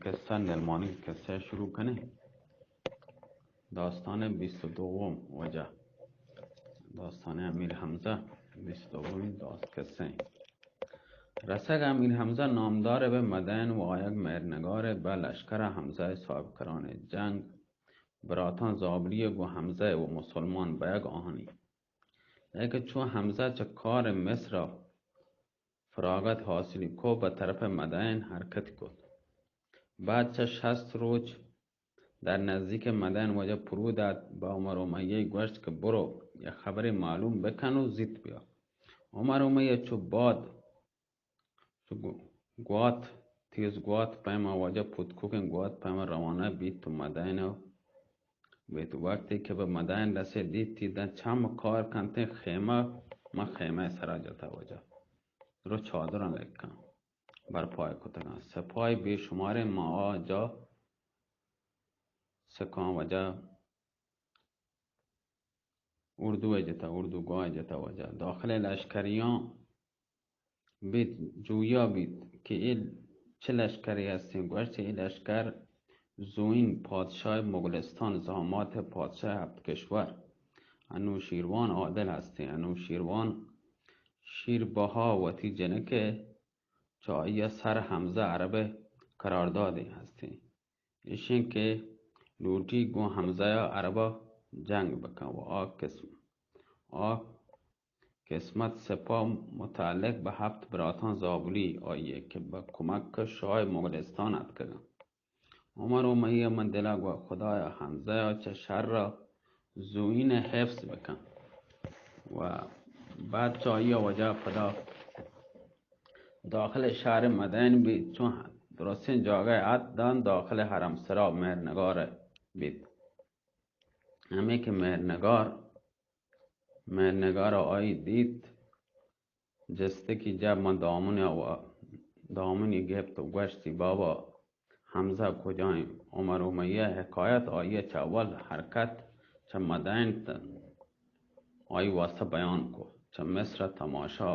قصہ نلمانی قصہ شروع کنیں۔ داستان بیست و دوم وجہ، داستان امیر حمزہ، بیست و دومی داست قصہ۔ رسگ امیر حمزہ نامدار بہ مدین و آیگ مہرنگار بہ لشکر حمزہ صاحب کران جنگ براتاں زابلی گو حمزہ و مسلمان بیگ آہانی۔ لیکن چون حمزہ چہ کار مصر فراغت حاصلی کو، بہ طرف مدائن حرکت کت۔ بعد چہ شست روچ در نزدیک مدائن وجہ پرود ات، بہ عمر امیہ گوشت کہ برو یک خبرے معلوم بکن و زیت بیا۔ عمر امیہ چو باد، چو گو-، گوات، تیز گوات پیما، وجہ پتکوکیں گوات پیما روانہ بیت و مدائن بیت۔ وقتی کہ بہ مدائن رسے، دیتی داں چم کار کنتیں خیمہ، ما خیمہ سرا جتا وجہ۔ درو چادراں لکاں برپائے کتگاں۔ سپاہی بے شماریں ما آ جا سکاں وجہ اردو ء جتا، اردو گواہ جتا وجہ۔ داخل لشکریاں بیت، جویا بیت کہ اے چہ لشکرے ہستیں۔ گوشت اے لشکر زوئین پادشاہ مغلستان، زامات پادشاہ ہپت کشور انوشیروان عادل ہستیں۔ انوشیروان شیر بہا وتی جنک ء چہ آئی ء سر حمزہ عرب ء قراردادے ہستیں۔ ایشیں کہ لوٹی گوں حمزہ ء عرب ء جنگ بکن و آ قسم، آ قسمت سپاہ متعلق بہ ہپت براتاں زابلی آئی ء کہ بہ کمک شاہ مغلستان اتکگاں۔ عمر امیہ من دلا گوا خدایا حمزہ ء چہ شر ء زوئین ء حفظ بکن و بعد چہ آئی ء وجہ پدا داخل شہر مدین بیت، چون درستیں جاگہ ات دان داخل حرم سرا مہرنگار بیت۔ ہمے کہ مہرنگار، مہرنگار آئی دیت، جستی کہ جب من دامنی و دامنی گپت و گوشتی بابا حمزہ کجائیں؟ عمر امیہ حکایت آئی چہ اول حرکت چہ مدائن ت-، آئی واسطہ بیان کو۔ چہ مصر تماشا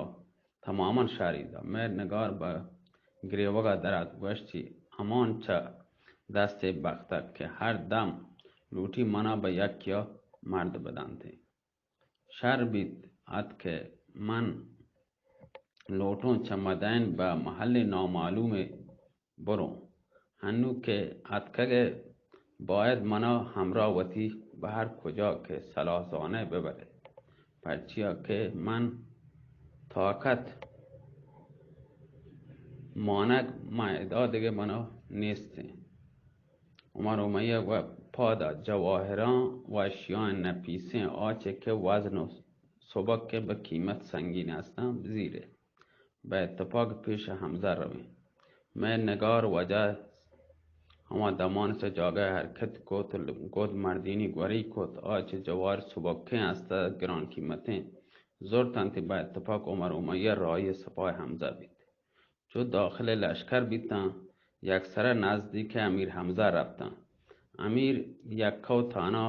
تماما شری دا۔ مہرنگار بہ گریوگا درات گوشتی امان چہ دست بختک کہ ہر دم لوٹی منا بہ یکیا مرد بدنتے۔ شر بیت ات کہ من لوٹوں چہ مدین بہ محل نامعلوم بروں۔ ہنو کہ اتکگ باید منا ہمراہ وتی بہ ہر کجا کہ صلاح زانئے ببرئے، پرچیا کہ من طاقت مانگ ما ادا دگہ منا نیستیں۔ عمر امیہ گو پادا جواہراں و اشیاں نپیسیں آچے کہ وزن و سبک بہ قیمت سنگین ہستاں بزیرے۔ بہ اتفاق پیش حمزہ رویں۔ مہرنگار وجہ ہما دمان چہ جاگہ حرکت کت، گد مردینی گوری کت، آ چہ جوار سبکیں ہستہ گران قیمتیں زرت انت۔ بہ اتفاق عمر امیہ راہی سپاہ حمزہ بیت۔ چو داخل لشکر بیتاں، یکسرہ نزدیک امیر حمزہ رپتاں۔ امیر یکہ و تانا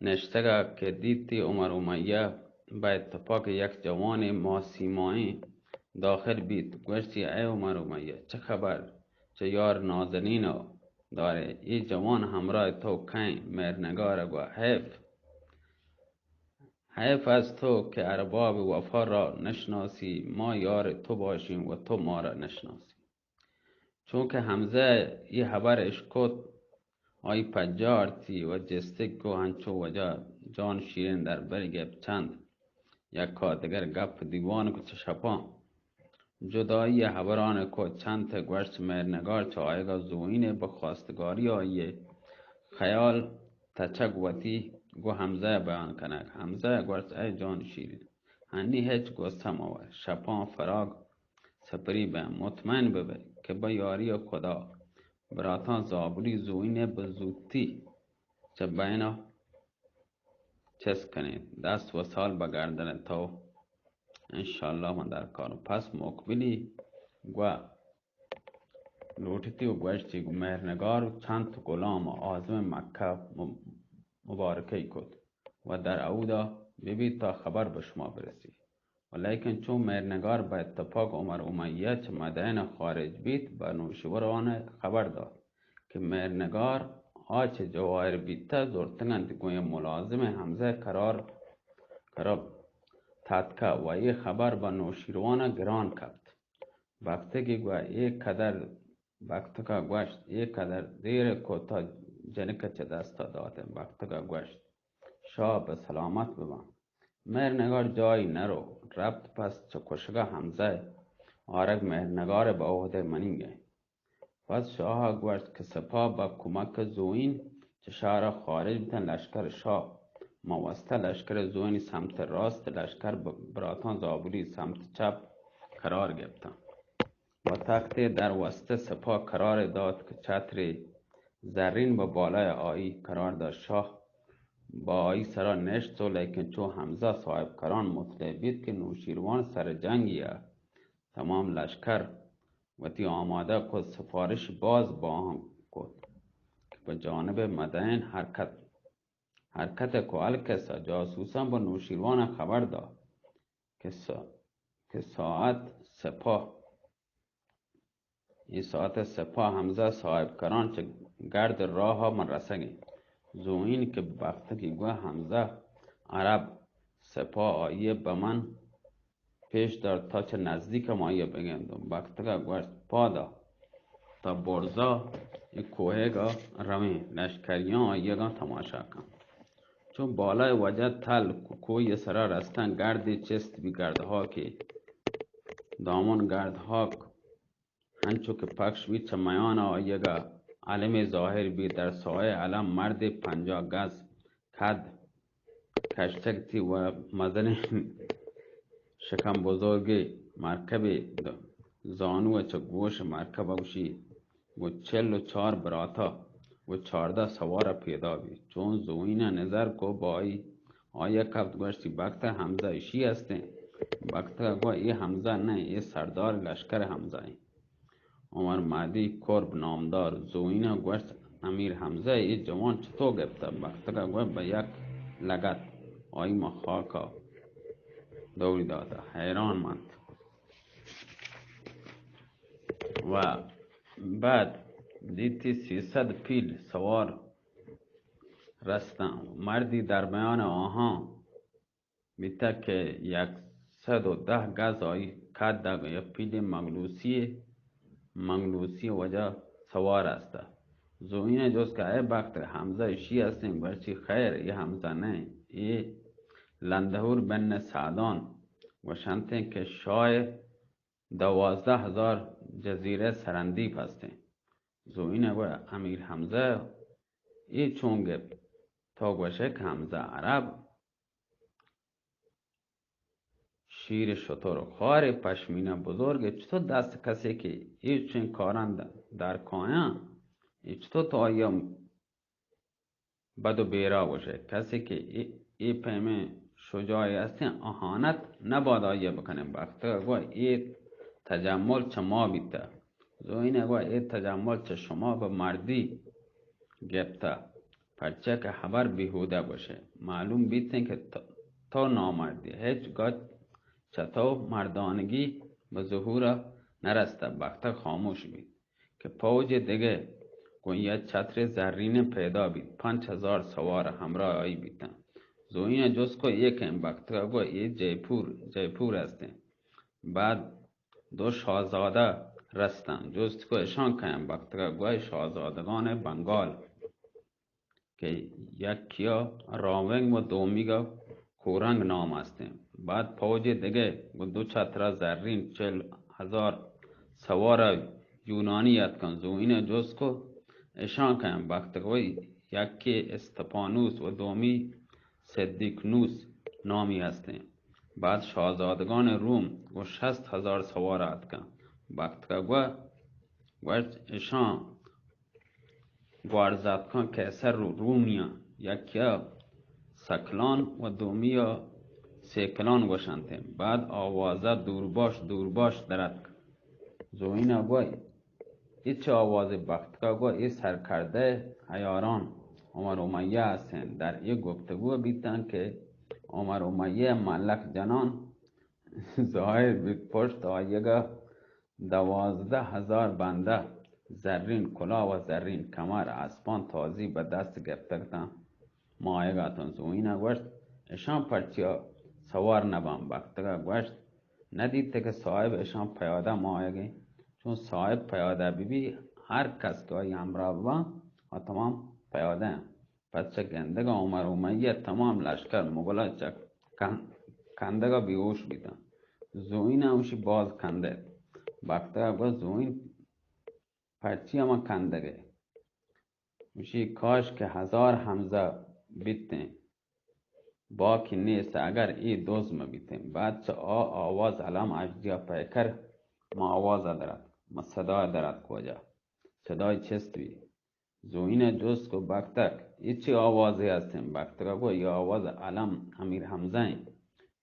نشتگا کہ دیتی عمر امیہ، بہ اتفاق یک جوانیں ماہ سیمائیں داخل بیت، گوشتی اے عمر امیہ، چہ خبر؟ چہ یار نازنینا دارے؟ اے جوان ہمراہ تو کئیں؟ مہرنگار گوا حیف، حیف از تو کہ ارباب وفا را نشناسی، ما یار تو باشیم و تو ما را نشناسی۔ چونکہ حمزہ اے ہبر اشکت، آئی پجارتی و جستگ کو ہنچو وجہ جان شیرین در بر گپت چند یکا دگر گپ دیوان کو چہ شپاں جدائی ہبران کو چند گوشت مہرنگار چہ آیگا زوئین بہ خواستگاری آئی خیال تچگ وتی گو حمزہ بیان کنگ۔ حمزہ گوشت اے جان شیرین، ہنی ہچ غصہ مور، شپاں فراگ سپری بہ، مطمئن ببئے کہ بہ یاری خدا براتاں زابلی زوئین بہ زوتی چہ بینا چست کنیں۔ دست وسال بہ گردن تو، انشاءاللہ من درکاروں۔ پس مقبلی گوا لوٹتی و گوشتی گو مہرنگار و چند غلام آزم مکہ م-، مبارکہ کت و در اودا ببیت تا خبر بہ شما برسی۔ و لیکن چون مہرنگار بہ اتفاق عمر امیہ چہ مدائن خارج بیت، بہ نوشیروان خبر دات کہ مہرنگار آ چہ جواہر بیتہ زرتگ انت، گوں یک ملازم حمزہ قرار قرار تتکہ و اے خبر بہ نوشیروان گران کپت۔ بختگی گوہ اے قدر بختکا گوشت، اے قدر دیر کو تا جنک چہ دستا داتہ۔ بختکا گوشت، شاہ بہ سلامت بباں۔ مہرنگار جائی نرو، رپت پس چہ کشگا حمزہ آرگ مہرنگار بہ عہدہ منیگہ۔ پس شاہ گوشت کہ سپاہ بہ کمک زوئین چہ شہرا خارج بتن، لشکر شاہ ما وستہ لشکر زوئین سمت راست، لشکر ب-، براتان زابلی سمت چپ قرار گپتن۔ و تخت در وسط سپاه قرار داد که چتر زرین به بالای آیی قرار داشت. شاه با آیی سرا نشت و لیکن چو حمزه صاحب کران مطلع بیت که نوشیروان سر جنگی ء تمام لشکر وتی آماده کت، سفارش باز با آن کت که به جانب مدین حرکت، حرکت کو. القصه جاسوسان به نوشیروان خبر داد که سا-، که ساعت سپاه، این ساعت سپاه حمزه صاحب کران چه گرد راه من رسگیں. زوئین که بختکی گوه حمزه عرب سپاه آییه به من پیش دار تا چه نزدیک ما آییه بگندم. بختکا گوشت پادا تا برزا ای کوهگا رویں، لشکریان آییگا تماشا کن. چون بالای وجه تل کوی سرا رستن گردی چست بی گردهاکی دامن گردهاک هنچو که پخش بی چه میان آییگا علم ظاهر بی در سایه علم مرد پنجاه گز کد کشتگ تی و مزنیں شکم بزرگی مرکبی زانو چه گوش مرکب گوشی گوں چل و چار براتا گوں چاردہ سوار پیدا بیت. چون زوئین نظر کو بائی آیا کپت گوشتی بخت حمزہ اشی ہستیں. بخت گو اے حمزہ نہ، اے سردار لشکر حمزہ ہیں. عمر مہدی کرب نامدار زوئین گوشت امیر حمزہ اے جوان چطور گپتہ؟ بخت گو بہ یک لگت آئی ما خاکا دوری داتہ، حیران منت. و بعد دیتی سیصد پیل سوار رستن. مردی در میان آهان بیتگ که یک صد و ده گز آئی کد دگ یا پیل مگلوسی، مگلوسی وجہ سوار است. زوئین جست که اے بخت حمزہ اشی هستیں؟ گوشتی خیر، اے حمزہ نہ، اے لندهور بن سعدان گوشنتیں که شاہ دوازدہ ہزار جزیرہ سرندیپ ہستیں. زوئین گو امیر حمزہ اے چون گپت؟ تو گوشے کہ حمزہ عرب شیر شتر خوار پشمینہ بزرگ چطور دست کسی که اے چین کاران در کایاں، اے چطور تو آیا بد و بیرا گوشے؟ کسی که اے، اے پیمیں شجاعی ہستیں، اہانت نبادا آئی بکنیں. بخت گو اے تجمل چہ ما بیتہ. زوئین گو اے تجمل چہ شما بہ مردی گپتہ، پرچہ کہ ہبر بیہودہ گوشے. معلوم بیتیں کہ تو، تو نامردی، ہچ گچ چہ تو مردانگی بہ ظہورا نرستہ. بخت خاموش بیت. کہ پوج دگہ گوں یک چتر زرین پیدا بیت، پنچ ہزار سوار ہمراہ آئی بیتن. زوئین جست کو اے کئے؟ بختکا گو اے جے پور، جے پور ہستیں. بعد دو شاہزادہ رستن، جست کو اشان کئے؟ بختکا گو اے شاہزادگان بنگال کہ یکیا راونگ و دومیگا کورنگ نام ہستیں. بعد پوج دگہ گوں دو چترا زرین چل ہزار سوارا یونانی اتکن. زوئین جست کو اشان کئے؟ بختکا گو یکی استپانوس و دومی صدیقنوس نامی ہستیں. بعد شاہزادگان روم گوں شست ہزار سوارا اتکن. بختکا گو گوشت اشان گوارزاتکاں قیصر و رومیاں، یکیا سکلان و دومیا سیکلان گوشنت. بعد آوازہ دورباش دورباش دراتک. زوئینا گوئی اچ آواز بختکا گو اے سرکردہ عیاران عمر امیہ ہستیں. در اے گفتگو بیتن کہ عمر امیہ ملک جنان ظاہر بیت، پشت آیگا دوازدہ ہزار بندہ، زرین کلاہ و زرین کمر، اسپان تازی بہ دست گپتگ اتاں، ماہگا اتاں۔ زوئینا گوشت، اشاں پرچیا سوار نباں؟ بختگا گوشت، ندیتے کہ صاحب اشاں پیادہ ماہگیں؟ چون صاحب پیادہ ببی، ہر کس کہ آئی ہمراہ بباں، آ تمام پیادہ انت۔ پس چہ گندگا عمر امیہ تمام لشکر مغلا چہ کن-، کندگا بیہوش بیتاں۔ زوئینا ہمشی باز کندت۔ بختگا گوشت، زوئین پرچی ہما کندگے؟ گوشی، کاش کہ ہزار حمزہ بیتیں، باکی نیست، اگر اے دز مہ بیتیں۔ بعد چہ آ آواز علم اژدیا پیکر، ما آواز درات، ما صدا درات کجا؟ صدای چست بی؟ زوئینا جست کو، بختک، اے چی آوازے ہستیں؟ بختکا گو، اے آواز علم امیر حمزہ ایں۔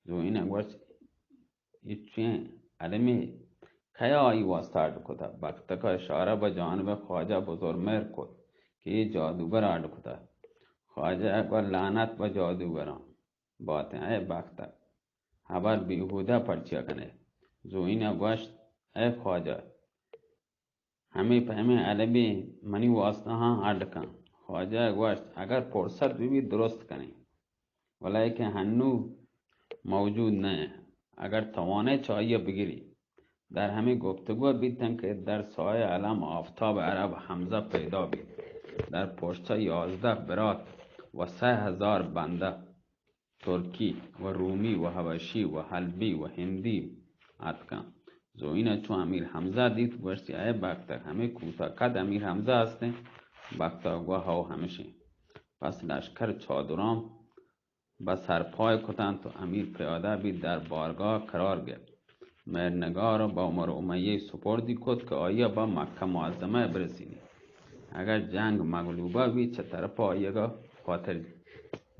زوئینا گوشت، اے چوئیں علمے؟ کیا آئی واسطہ اڈ کتا؟ بختکا اشارہ بہ جانب خواجہ بزرمہر کت کہ اے جادوگر اڈ کتا۔ خواجہ گو، لعنت بہ جادوگراں باتیں، اے بختک، ہبر بیہودہ پرچیا کنے؟ زوئینا گوشت، اے خواجہ، ہمے پہ ہمے علمے منی واسطہ ہاں اڈ کن۔ خواجہ گوشت، اگر پرست ببی درست کنیں، ولیکن ہنو موجود نہ انت۔ اگر توانے چہ آئیا بگری۔ در ہمے گفتگو بیتن کہ در سایہ علم آفتاب عرب حمزہ پیدا بیت۔ در پشتا یازدہ برات و سئے ہزار بندہ ترکی و رومی و حبشی و حلبی و ہندی اتکاں۔ زوئینا چو امیر حمزہ دیت، گوشتی، اے بختک، ہمے کوتاہ قد امیر حمزہ ہستیں؟ بختک گو، ہو ہمشیں۔ پس لشکر چادران بہ سرپای کتنت و امیر پیادہ بیت، در بارگاہ قرار گپت۔ مہرنگار بہ عمر امیہ سپردی کت کہ آئیا بہ مکہ معظمہ برسینی۔ اگر جنگ مغلوبہ بیت، چہ طرف آئیگا خاطر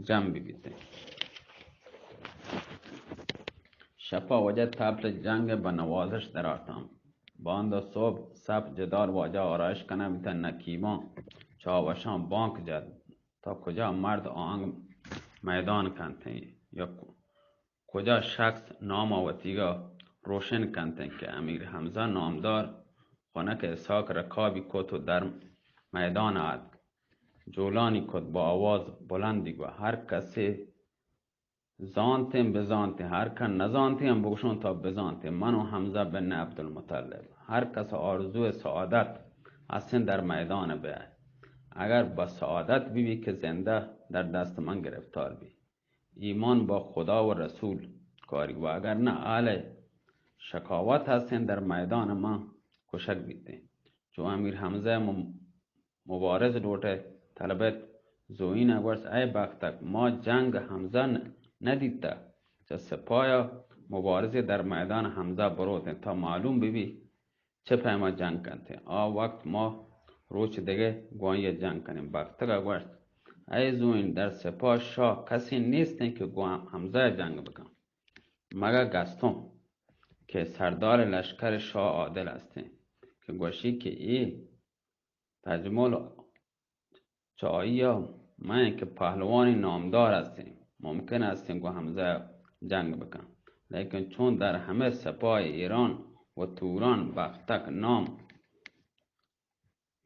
جم ببیتیں۔ شپا واجہ طبل جنگ بہ نوازش دراتاں۔ باندا صبح صف جدار واجہ آرائش کنگ بیتاں، نقیباں چاوشاں بانک جت، تا کجا مرد آہنگ میدان کنتیں یا کجا شخص نام وتیگا روشن کنتیں کہ امیر حمزہ نامدار خنک اسحاق رکابی کت و در میدان اتک۔ جولانی کت، با آواز بلندی گو، ہر کسے زانتیں بزانتیں، ہر کس نزانتیں ہم بگوشوں تا بزانتیں، من و حمزہ بن عبدالمطلب۔ ہر کس آرزوئے سعادت ہستیں در میدان بیائے۔ اگر بہ سعادت ببی کہ زندہ در دست من گرفتار بی۔ ایمان با خدا و رسول کاری و اگر نہ اہل شکاوت ہستیں در میدان من کشگ بیتیں۔ چو امیر حمزہ مم-، مبارز لوٹئے طلبت، زوئین ء گوشت، اے بختک، ما جنگ حمزہ ن-، نہ دیتہ۔ چہ سپاہ ء مبارزے در میدان حمزہ بروتیں، تا معلوم ببی چہ پیما جنگ کنتیں۔ آ وقت ما روچ دگہ گوانی ء جنگ کنیں۔ بختک ء گوشت، اے زوئین، در سپاہ شاہ کسے نیستیں کہ گوں حمزہ ء جنگ بکن، مگہ گستم کہ سردار لشکر شاہ عادل ہستیں کہ گوشی کہ اے تجمل چہ آئی ء مئے کہ پہلوانی نامدار ہستیں، ممکن ہستیں گوں حمزہ ء جنگ بکن، لیکن چون در ہمے سپاہ ایران و توران بختک نام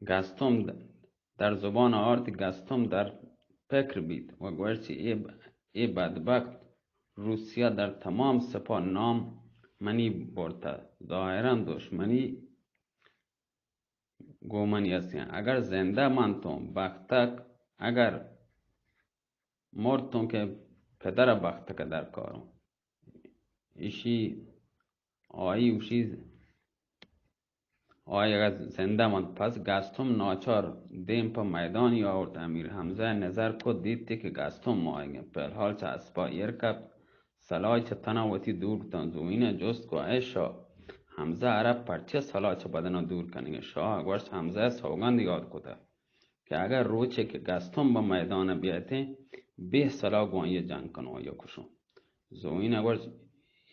گستم در زبان آورت، گستم در فکر بیت و گوشتی، اے ب-، اے بدبخت روسیا در تمام سپاہ نام منی برتہ، ظاہرا دشمنی گوں منی ہستیں۔ اگر زندہ منتوں بختک، اگر مرتوں کہ پدر بختک درکاروں۔ ایشی آئی گوشی، آئی اگر زندہ منت، پس گستم ناچار دیم پہ میدانی آورت۔ امیر حمزہ نظر کت، دیتی کہ گستم ماہگیں، پہ الحال چہ اسپا ایر کپت، سلاہ چہ تنا وتی دور کتاں۔ زوئین ء جست کو، اے شاہ، حمزہ ء را پرچہ سلاہ چہ بدن ء دور کنگ ء؟ شاہ ء گوشت، حمزہ ء سوگند یاد کتہ کہ اگر روچے کہ گستم بہ میدان ء بیایتیں، بے سلاہ گوں آئی ء جنگ کنوں، آئی ء کشوں۔ زوئین ء گوشت،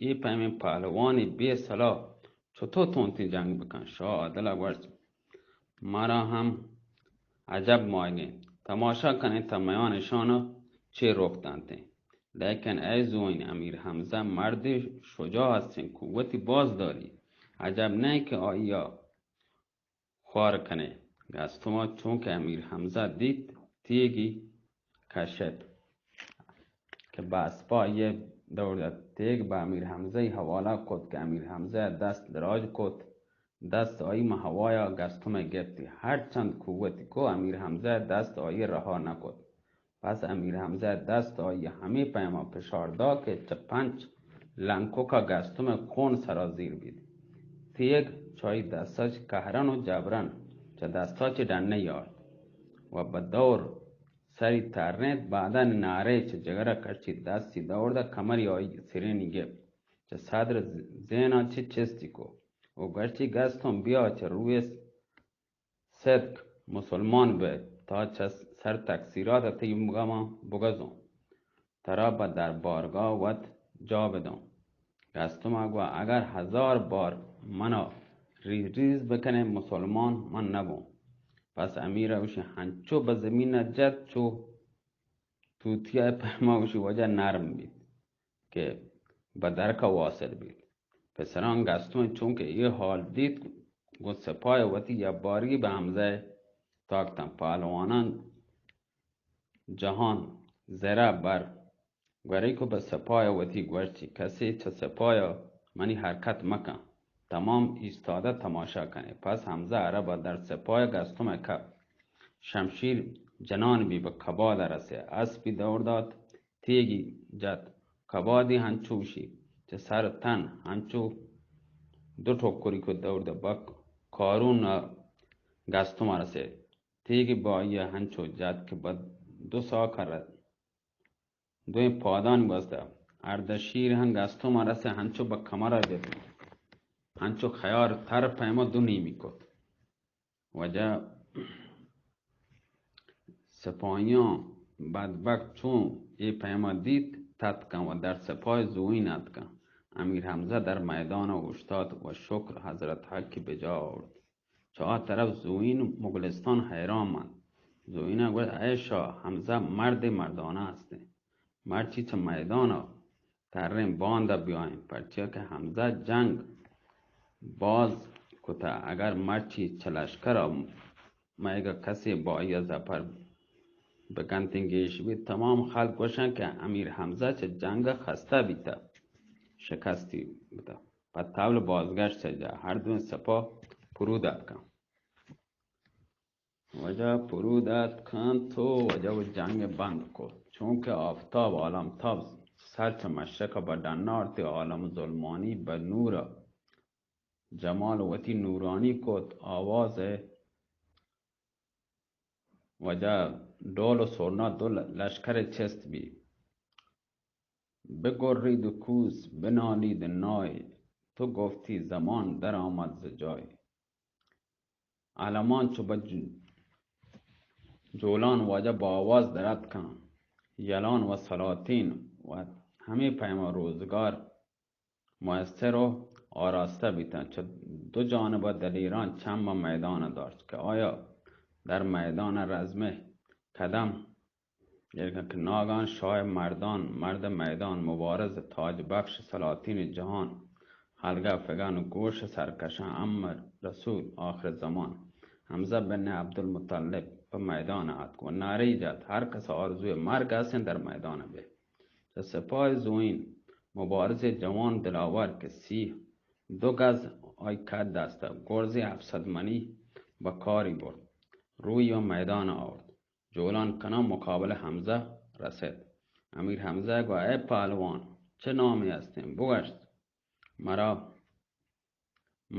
اے پیمیں پہلوانے بے سلاہ چتو تونتیں جنگ بکن؟ شاہ عادل ء گوشت، مارا ہم عجب ماہگیں، تماشا کنیں تا میان اشان ء چے رخ دنتیں۔ لیکن اے زوئین، امیر حمزہ مردے شجاع ہستیں، قوتی باز داری۔ عجب نہ کہ آئی ءَ خوار کنے۔ گستما چون کہ امیر حمزہ دیت، تیگی کشت کہ بہ اسپا آئی ءَ دور دات۔ تیگ بہ امیر حمزہ ءِ حوالہ کت کہ امیر حمزہ ءَ دست دراج کت، دست آئی ماں ہوایا گستم ءَ گپتی۔ ہر چند قوتی کو، امیر حمزہ ءَ دست آئی ءَ رہا نہ کت۔ پس امیر حمزہ ءَ دست آئی ءَ ہمے پیما پشار دا کہ چہ پنچ لنکوکا گستم ءِ کون سرا زیر بیت۔ تیگ چہ آئی دستا چہ قہرن و جبرن چہ دستا چہ ڈنے یارت و بہ دور سری ترینت، بعدن نعرے چہ جگرا کشی، دستی دور دا کمری آئی سرینی گپت، چہ صدر زینا چہ چستی کو و گشتی، گستم بیا چہ روی صدق مسلمان بئے، تا چہ سر تقصیرات تئی گماں بگزوں، ترا بہ دربارگاہ وت جا بدوں۔ گستما گوا، اگر ہزار بار منا ریز ریز بکنے، مسلمان من نبوں۔ پس امیر اوشی ہنچو بہ زمین جت، چو توتیا پیما اوشی وجہ نرم بیت کہ بہ درکا واصل بیت۔ پسران گستم چونکہ اے حال دیت، گوں سپاہ وتی یک بارگی بہ حمزہ تاکتاں۔ پہلوانان جہان زرہ بر گوریکو بہ سپاہ وتی گوشتی، کسے چہ سپاہ منی حرکت مکن، تمام ایستادہ تماشا کنے۔ پس حمزہ عرب در سپاہ گستم کپ، شمشیر جنان بی بہ کباد رسے، اسپی دور دات، تیگی جت، کبادی ہنچوشی چہ سر تن ہنچو دو ٹکری کو دور دہ بک کارون گستم رسے۔ تیگی بائی ہنچو جت کہ بہ دو ساک رد دوئیں پادانی واسطہ۔ اردشیر ہم گستم رسے ہنچو بہ کمرا جت، ہنچو خیار تر پیما دو نیمی کت۔ واجہ سپاہیاں بدبخت چون اے پیما دیت، تتکاں و در سپاہ زوئین اتکاں۔ امیر حمزہ در میدان اوشتات و شکر حضرت حق بجا آورت۔ چہ آ طرف زوئین مغلستان حیران ماند۔ زوئین گوشت، اے شاہ، حمزہ مرد مردانہ ہستیں۔ مرچی چہ میدان تریں باندا بیائیں، پرچیا کہ حمزہ جنگ باز کتہ، اگر مرچی چہ لشکر مئیگا کسے با آئی ظفر بکنتیں گیش بیت۔ تمام خلق گوشن کہ امیر حمزہ چہ جنگ خستہ بیتہ، شکستی بوتہ۔ پہ طبل بازگشت جا ہر دوئیں سپاہ پرود اتکاں۔ واجہ پرود اتکنت و واجہ و جنگ بند کت۔ چونکہ آفتاب عالمتاب سر چہ مشرق بہ ڈن آرت، عالم ظلمانی بہ نور جمال وتی نورانی کت۔ آواز واجہ ڈول و سرنا دو لشکر چست بی۔ بگرید و کوس، بنالید نای، تو گفتی زمان درآمد ز جای۔ علمان چو بہ ج-، جولان واجہ با آواز دراتکاں، یلان و سلاطین و ہمے پیما روزگار میسر و آراستہ بیتاں۔ چہ دو جانب ء دلیران چم ء میدان ء داشت کہ آیا در میدان ء رزم ء قدم یعنی کہ ناگان شاہ مردان، مرد میدان، مبارز، تاج بخش، سلاطین جہان، حلقہ فگن، گوش سرکشاں، امر رسول آخر زمان، حمزہ بن عبدالمطلب پہ میدان آتک و نعرہ جت، ہر کس آرزوی مرگ ہستیں در میدان بہ۔ چہ سپاہ زوئین مبارز جوان دلاور کہ سی دو گز آئی قد است، گرز ہفت صد منی بہ کاری برد، روی و میدان آورد۔ جولان کنان مقابل حمزہ رست۔ امیر حمزہ گو، اے پہلوان، چہ نامے ہستیں؟ بگوشت، مرا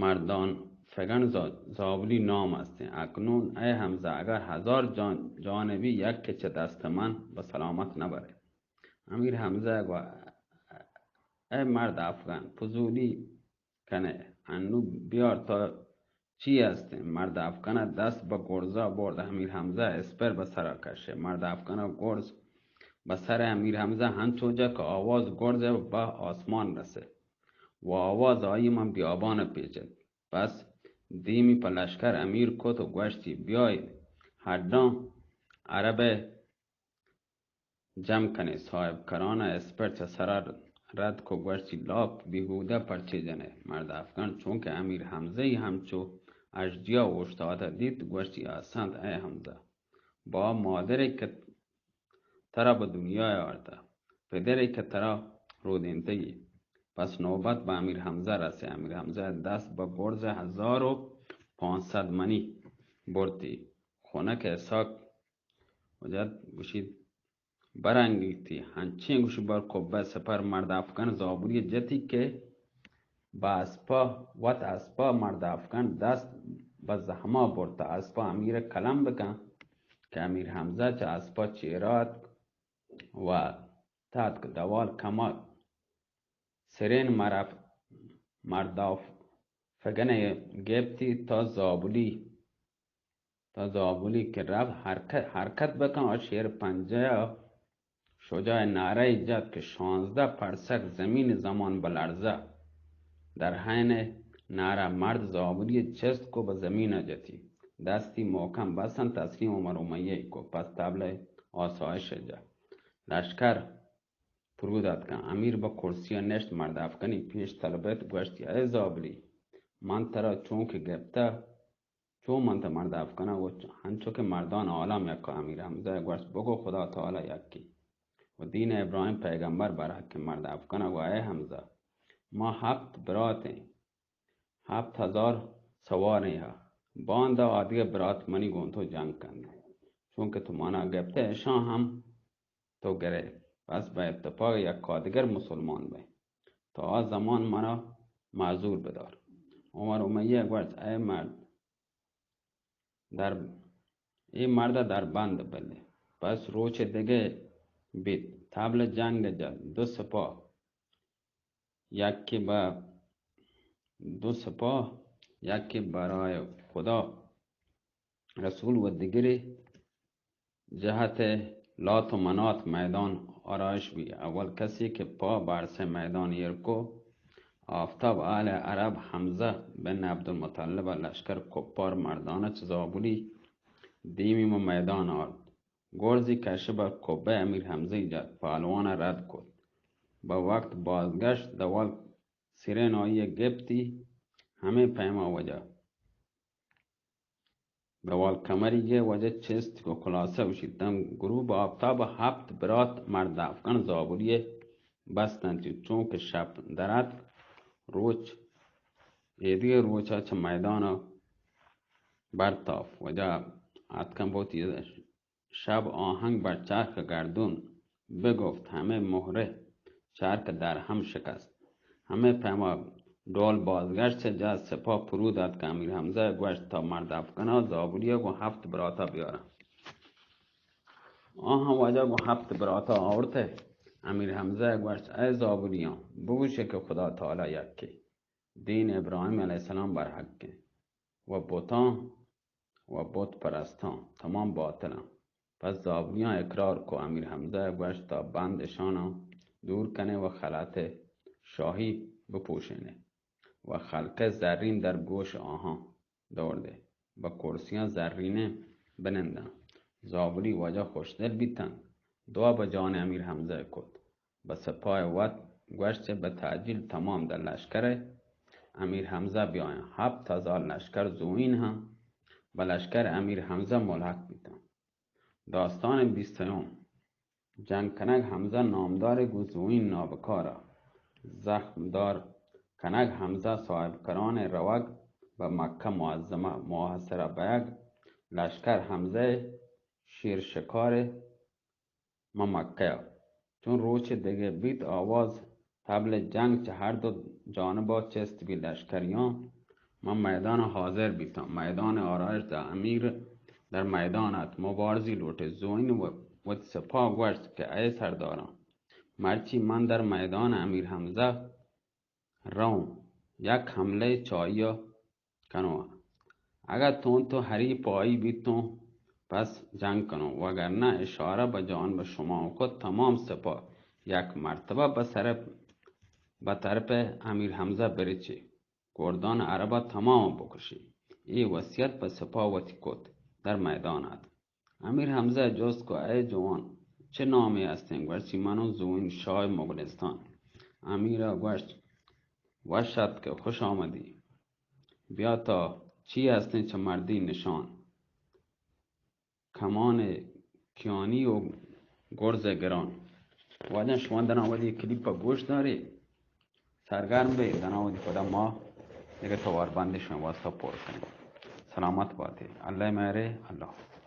مردان فگن ز-، زابلی نام ہستیں۔ اکنون اے حمزہ، اگر ہزار جان، جانبی یک کہ چہ دست من بہ سلامت نہ برے۔ امیر حمزہ گو، اے مرد افغان، فضولی کنے، انو بیار تا چی ہستیں؟ مرد افغان ء دست بہ گرزا برد، امیر حمزہ اسپر بہ سرا کشے۔ مرد افغان ء گرز بہ سر امیر حمزہ ہنچو جا کہ آواز گرز ء بہ آسمان رسے و آواز آئی من بیابان ء پیچت۔ پس دیمی پہ لشکر امیر کت و گوشتی، بیایید ہڈاں عرب ء جم کنے۔ صاحب کران ءَ اسپر چہ سرا رد کو، گوشتی، لاپ بیہودہ پرچے جنے؟ مرد افغان چونکہ امیر حمزہ ئی ہمچو اژدیا اوشتاتہ دیت، گوشتی، احسنت اے حمزہ، با مادرے کہ ترا بہ دنیا آورتہ، پدرے کہ ترا رودینتگی۔ پس نوبت بہ امیر حمزہ رسے۔ امیر حمزہ دست بہ گرز ہزار و پانصد منی برتی۔ خنک اسحاق وجد گوشیت، برانگیتی، ہنچیں گوشی بر کبہ سپر مرد افغان زابلی جتی کہ بہ اسپا، وت اسپا مرد افغان دست بہ زہما برتہ۔ اسپا امیر قلم بکن کہ امیر حمزہ چہ اسپا چیرا اتک و تاتک دوال کمک سرین مرف-، مردافگن گپتی تا زابلی، تا زابلی کہ رفت حرکت، حرکت بکن و شیر پنجہ شجاع نعرہ جت کہ شانزدہ پرسک زمین زمان بلرزہ۔ در حین نعرہ مرد زابلی چست کو بہ زمین جتی، دستی محکم بستن تسلیم عمر امیہ کو، پس طبل آسایش جت۔ لشکر فرود اتکاں۔ امیر بہ کرسی ءَ نشت، مرد افغانی پیش طلبت، گوشتی، اے زابلی، من ترا چون کہ گپتہ، چون من تہ مرد افغان ءَ گوشت، انچو کہ مردان عالم یکا۔ امیر حمزہ ءَ گوشت، بگو خدا تعالی یکی و دین ابراہیم پیغمبر برحق۔ مرد افغان ءَ گوشت، اے حمزہ، ما ہپت برات ایں، ہپت ہزار سواریں ہا۔ باندا آدگہ برات منی گوں تو جنگ کنت۔ چونکہ تو منا گپتہ، اشاں ہم تو گرے۔ پس بہ اتفاق یکادگر مسلمان بئیں۔ تو آ زمان منا معذور بدار۔ عمر امیہ گوشت، اے مرد، در، اے مرد در بند بلے۔ پس روچ دگہ بیت۔ طبل جنگ جت۔ دو سپاہ یکے بہ دو سپاہ، یکے برای خدا رسول و دگرے جہت لات و منات میدان آرائش بی۔ اول کسی کہ پا بارسہ میدان ایر کو، آفتاب آل عرب حمزہ بن عبدالمطلب لشکر کپار مردانہ چہ زابلی دیمی مہ میدان آرت۔ گرزی کشہ بہ کبہ امیر حمزہ جت، پہلوان رد کت۔ بہ وقت بازگشت دوال سرین آئی گپتی، ہمے پیما وجہ دوال کمری گے وجہ چست کو خلاصہ گوشیت۔ دم غروب آفتاب ہپت برات مرد افغان زابلی بستنتی۔ چون کہ شپ درات روچ، ایدگہ روچا چہ میدان برتاف وجہ آتکن بوتی۔ شب آہنگ بر چرخ گردون بگفت، ہمے مہرہ چرخ در ہم شکست۔ ہمے پیما ڈول بازگشت چہ جا سپاہ پرود آتک۔ امیر حمزہ گوشت، تا مرد افغانا زابلیا گوں ہفت براتا بیاراں۔ آہاں واجہ گوں ہفت براتا آورتہ۔ امیر حمزہ گوشت، اے زابلیاں، بگوشے کہ خدا تعالی یکے۔ دین ابراہیم علیہ السلام برحقیں و بتاں و بت پرستاں تمام باطلاں۔ پس زابلیاں اقرار کو۔ امیر حمزہ گوشت، تا بند اشاناں دور کنے و خلعت شاہی بپوشینے و خلقہ زرین در گوش آہاں دور دے، بہ کرسیاں زرینیں بننداں۔ زابلی واجہ خوشدل بیتنت، دعا بہ جان امیر حمزہ کت۔ بہ سپاہ وت گوشت، چہ بہ تعجیل تمام در لشکر امیر حمزہ بیایاں۔ ہپت ہزار لشکر زوئین ہم بہ لشکر امیر حمزہ ملحق بیتاں۔ داستان بیست و سیوم۔ جنگ کنگ حمزہ نامدار گوں زوئین نابکارا۔ زخم دار کنگ حمزہ صاحب کران روگ بہ مکہ معظمہ محاصرہ بیگ۔ لشکر حمزہ شیر شکار مہ مکہ ء۔ چون روچ دگہ بیت، آواز طبل جنگ چہ ہر دو جانبا چست بی۔ لشکریاں مہ میدان حاضر بیتاں۔ میدان آرائش دا امیر در میدان ات، مبارزی لوٹے۔ زوئین و وتی سپاہ گوشت کہ اے سرداراں، مرچی من در میدان امیر حمزہ رؤں، یک حملہ چہ آئی ء کنوں۔ اگاں تون تو حریف آئی بیتوں، پس جنگ کنوں، وگرنہ اشارہ بہ جانب شما کت، تمام سپاہ یک مرتبہ بہ سر، بہ طرف امیر حمزہ برچے، کردان عربا تمام بکشی۔ اے وصیت بہ سپاہ وتی کت، در میدان ات۔ امیر حمزہ جست کو، اے جوان، چه نامے ہستیں؟ گوشتی، من و زوئین شاہ مغلستان۔ امیرا گوشت، وش اتک، خوش آمدی۔ بیا تا چی ہستیں چہ مردی نشان؟ کمان کیانی و گرز گران۔ واجہ، شما دنا ودی کلیپ گوش داری، سرگرم بی، دنا ودی پدا ما دگہ توار بندش واسطہ پر کنیں۔ سلامت باتے، اللہ مہرے، اللہ حافظ۔